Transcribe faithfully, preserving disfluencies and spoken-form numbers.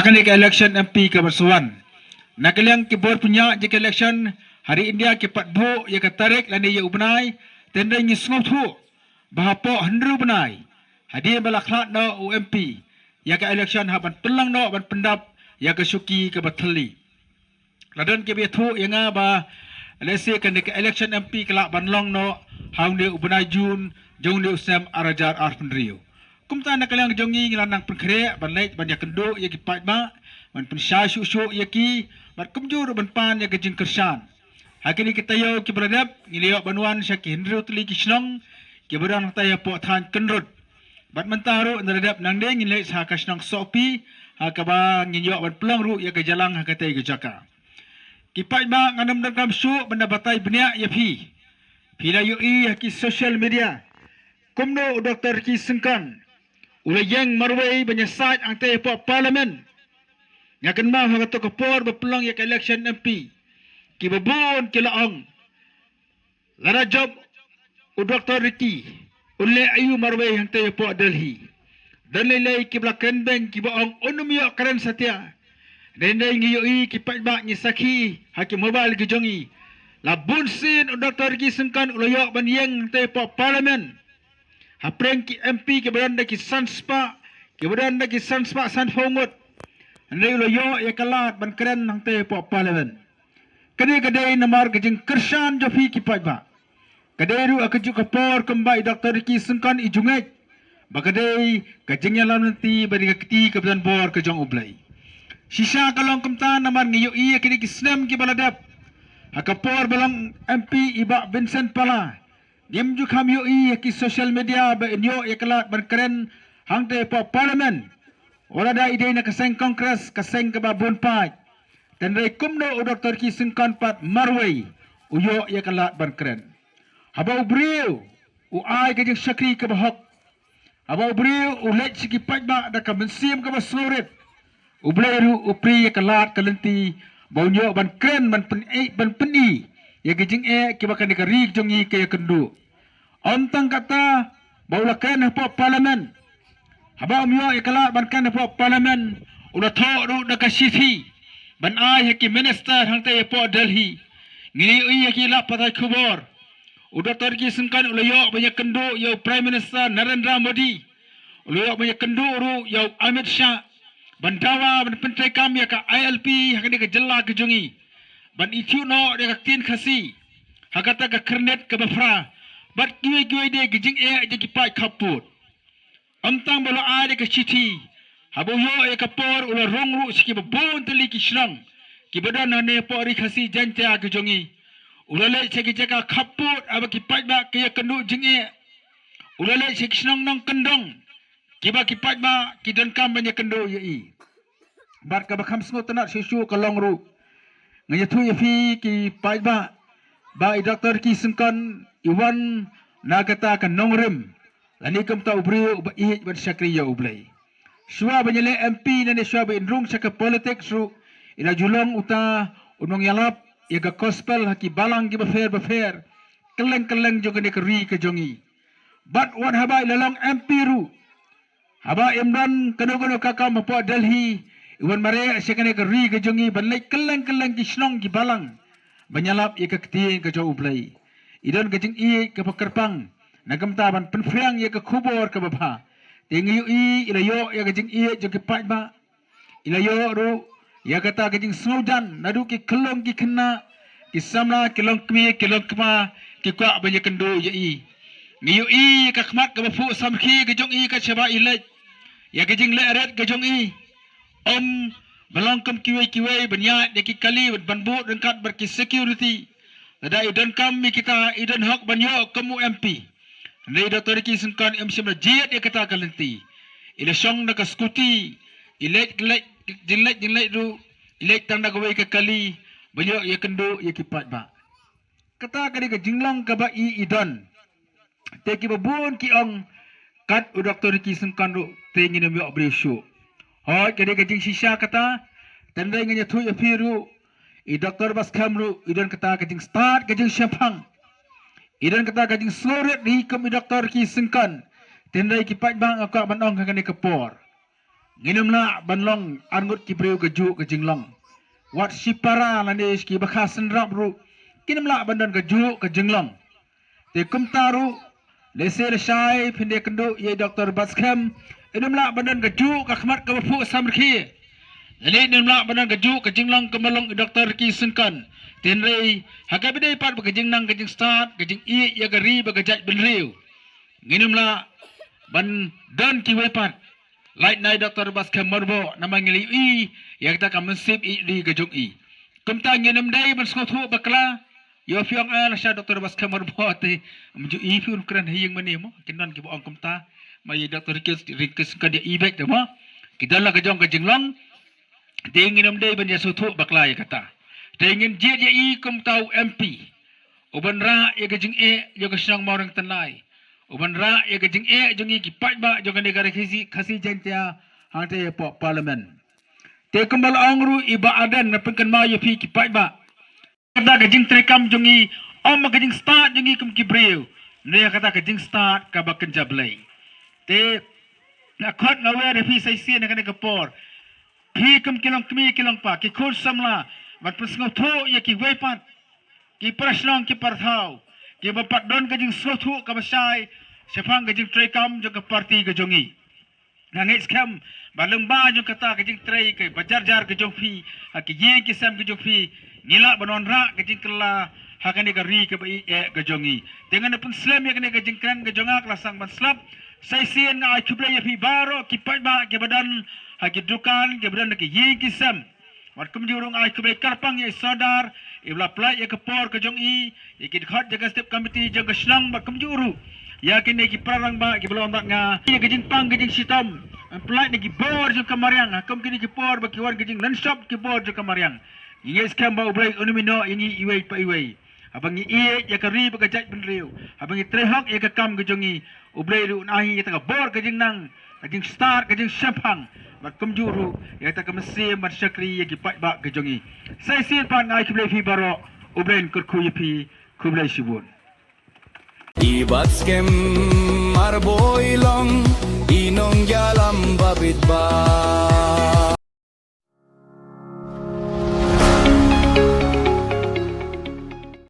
Kane ka election M P kaba sa wan, na ka liang ki bor pynïaid ïa ka election ha ri India ki pat buh ïa ka tarik lane ïa u bnai, te ngi sngewthuh ba hapoh hynriew bnai hadien ba la khlad noh u M P, ïa ka election hap ban pynlong noh ban pyndap ïa ka shuki kaba thylli. La don kiba ïathuh ïa nga ba lehse kane ka election M P ka lah ban long noh ha une u bnai Jun jong une u snem ar hajar arphew hynriew. Kumta na ka liang jong ngi ngi la nang pynkhreh ban leit ban ïakynduh ïa ki paidbah, ban pynshai shuh shuh ïa ki, bad kumjuh ruh ban pan ïa ka jingkyrshan. Ha kine ki taïew kiba la dep ngi la ïoh ban wan sha ki hynriew tylli ki shnong kiba don hangtai hapoh thaiñ Kynrut. Bad mynta ruh ngi la dep nangne ngin leit sha ka shnong Sohpi, ha kaba ngin ïoh ban pynlong ruh ïa ka jingïalang ha katei ka jaka. Ki paidbah, ngan ym donkam shuh ban da batai bniah ïa phi. Phi la ïohi ha ki social media kumno u Doktor Ricky Syngkon u la ïeng marwei ban ïasaid hangtei hapoh Parliament. Nga kynmaw ha kato ka por ba pynlong ïa ka election M P, kiba bun ki la ong, lada jop u Doktor Ricky, un leh aïu marwei hangtei hapoh Delhi. Don lei lei kiba la kren beiñ, kiba ong un ym ïoh kren satia. Hynrei ngi ïohi, ki paidbah, ngi sakhi ha ki mobile ki jong ngi, la bun sien u Doktor Ricky Syngkon u la ïoh ban ïeng hangtei hapoh Parliament. Hapdeng ki M P kiba don da ki san spah, kiba don da ki san spah sanphew ngut, hynrei u la ïoh ïa ka lad ban kren hangtei hapoh Parliament. Kane ka dei namar ka jingkyrshan jong phi ki paidbah. Ka dei ruh ha kajuh ka por kumba i Doktor Ricky Syngkon i ju ngeit ba ka dei ka jingïalam lynti bad ka kti kaba don bor ka jong U Blei. Shisha ka long kumta namar ngi ïohi ha kine ki snem kiba la dep, ha ka por ba long M P i Bah Vincent Pala, ngim ju kham ïohi ha ki social media ba in ïoh ïa ka lad ban kren hangtei hapoh Parliament. Wat la da i dei na ka seng Congress, ka seng kaba bun paid, hynrei kumno u Doktor Ricky Syngkon pat marwei u ïoh ïa ka lad ban kren. Haba u briew u ai ka jingshakri kaba hok, haba u briew u leit sha ki paidbah da ka mynsiem kaba sngewrit, U Blei ruh u plie ïa ka lad ka lynti ba un ïoh ban kren, ban pyni, ban pyni ïa ki jingeh kiba kane ka ri jong ngi ka ïakynduh. Ym tang kata, ba u la kren hapoh Parliament, haba um ïoh ïa ka lad ban kren hapoh Parliament, u la thoh ruh da ka shithi ban ai ha ki minister hangtei hapoh Delhi. Ngi la ïohi ha ki lad pathai khubor, u Doktor Ricky Syngkon u la ïoh ban ïakynduh ïa u Prime Minister Narendra Modi, u la ïoh ban ïakynduh ruh ïa u Amit Shah ban dawa ban pyntreikam ïa ka I L P ha kane ka jylla ka jong ngi, ban ithuh noh ïa ka ktien Khasi ha kata ka khyrnit kaba phra, bad kiwei kiwei de ki jingeh jong ki paid khappud. Ym tang ba u la ai da ka shithi, haba u ïoh ïa ka por u la rung ruh sha kiba bun tylli ki shnong kiba don hangne hapoh ri Khasi Jaiñtia ka jong ngi. U la leit sha ki jaka khappud haba ki paidbah ki ïakynduh jingeh. U la leit sha ki shnong nongkyndong kiba ki paidbah ki donkam ban ïakynduh ïa i. Bad kaba kham sngewtynnat shuh shuh ka long ruh, nga ïathuh ïa phi ki paidbah, ba i Doktor Ricky Syngkon i wan na kata ka nongrim lane kumta u briew uba ïeit bad shakri ïa U Blei. Shuwa ban ïaleh M P lane shuwa ba in rung sha ka politics ruh, i la ju long uta u nongïalap ïa ka gospel ha ki balang kiba pher bapher kylleng kylleng jong kane ka ri ka jong ngi. Bad wat haba i la long M P ruh, haba im don kano kano ka kam hapoh Delhi, i wan mareh sha kane ka ri ka jong ngi ban leit kylleng kylleng ki shnong ki balang ban ïalap ïa ka ktien ka jong U Blei. I don ka jingïeit kaba kyrpang na ka bynta ban pynphriang ïa ka khubor kaba bha. Te ngi ïohi i la ïoh ïa ka jingïeit jong ki paidbah. I la ïoh ruh ïa kata ka jingsngewjan naduh ki khyllung ki khynnah, ki samla, ki longkmie ki longkpa, ki kwah ban ïakynduh ïa i. Ngi ïohi ïa ka khmat kaba phuh samrkhie ka jong i kat shaba i leit, ïa ka jingleh rit ka jong i. Ym ba long kum kiwei kiwei ban ïaid ïa ki kali ban bud ryngkat bad ki security. Lada i donkam ïa kita, i don hok ban ïoh kum u M P. Hynrei Doktor Ricky Syngkon im shym la jied ïa kata ka lynti. I la shong na ka scooty, i leit, leit, jingleit, jingleit ruh, i leit tang na kawei ka kali ban ïoh ïakynduh ïa ki paidbah. Kata ka dei ka jinglong kaba i, i don. Te kiba bun ki ong kat u Doktor Ricky Syngkon ruh te ngin ym ïoh briew shuh. Hooid, ka dei ka jingshisha kata, hynrei ngan ïathuh ïa phi ruh, i Doktor Batskhem ruh i don kata ka jingstad ka jingshemphang, i don kata ka jingsngewrit hi kum i Doktor Ricky Syngkon. Hynrei ki paidbah, nga kwah ban ong ha kane ka por, Ngin ym lah ban long arngut ki briew kajuh ka jinglong. Wat shipara lane ki bakha synrap ruh kin ym lah ban don kajuh ka jinglong. Te kumta ruh, lehse lashai phin ïakynduh ïa i Doctor Batskhem, in ym lah ban don kajuh ka khmat kaba phuh samrkhie. Lane in ym lah ban don kajuh ka jinglong kaba long i Doctor Ricky Syngkon. Te hynrei ha kaba ïadei pat bad ka jingnang ka jingstad, ka jingïeit ïa ka ri bad ka jaitbynriew, ngin ym lah ban don kiwei pat. Lait na i Doctor Batskhem Myrboh, namar ngi la ïohi ïa kata ka mynsiem ïeit ri ka jong i. Kumta ngin ym dei ban sngewthuh bakla. Ïoh phi ong, ah, lashai Doctor Batskhem Myrboh te, ym ju i phi un kren ha ïing mane mo. Kin don kiba ong kumta. Ma i Doctor Ricky, Ricky Syngkon ïa i beit te mo. Ki don la ka jong ka jinglong. Te ngin ym dei ban ïa sngewthuh bakla ïa kata. Te ngin jied ïa i kum uta u M P uban rah ïa ka jingeh jong ka shnong Mawryngtynnai, uban rah ïa ka jingeh jong ngi ki paidbah jong kane ka Ri Khasi, Khasi Jaiñtia hangta hapoh Parliament. Te kumba la ong ruh i Bah Ardent, nga pynkynmaw ïa phi ki paidbah, kata ka jingtreikam jong ngi, ym ka jingstad jong ngi kum ki briew, ne kata ka jingstad kaba kynja Blei. Te nga khot nga wer ïa phi sa shisien ha kane ka por, phi kum ki longkmie ki longpa, ki khun samla, ban pynsngewthuh ïa kiwei pat ki para shnong ki para thaw, kiba pat don ka jingsngewthuh kaba shai shaphang ka jingtreikam jong ka party ka jong ngi. Nga ngeit skhem ba lyngba jong kata ka jingtrei kaba jar jar ka jong phi, ha ki ïing ki sem ka jong phi, ngi lah ban wanrah ka jingkylla ha kane ka ri kaba ïeit ka jong ngi. Te ngan pynslem ïa kane ka jingkren ka jong nga, ka la sdang ban slap. Sa shisien nga ai khublei ïa phi baroh ki paidbah kiba don ha ki dukan, kiba don ha ki ïing ki sem. Bad kumjuh ruh nga ai khublei kyrpang ïa i Sordar, iba la pynlait ïa ka por ka jong i, ïa ki dkhot jong ka step committee jong ka shnong, bad kumjuh ruh ïa kine ki para rangbah kiba long bad nga, ïa ka jingpang ka jingshitom, ban pynlait na ki bor jong ka mariang ha kum kine ki por ba ki wan ka jinglynshop ki bor jong ka mariang. Ngi ngeit skhem ba U Blei un ym ïehnoh ïa ngi iwei pa iwei. Haba ngi ïeit ïa ka ri bad ka jaitbynriew, haba ngi trei hok ïa ka kam ka jong ngi, U Blei ruh un ai ïa kata ka bor ka jingnang, ka jingstad, ka jingshemphang, bad kumjuh ruh ïa kata ka mynsiem ban shakri ïa ki paidbah ka jong ngi. Sa shisien pat nga ai khublei ïa phi baroh, U Blei un kyrkhu ïa phi, khublei shibun. I Batskhem Myrboh i long i nongïalam ba bit ba.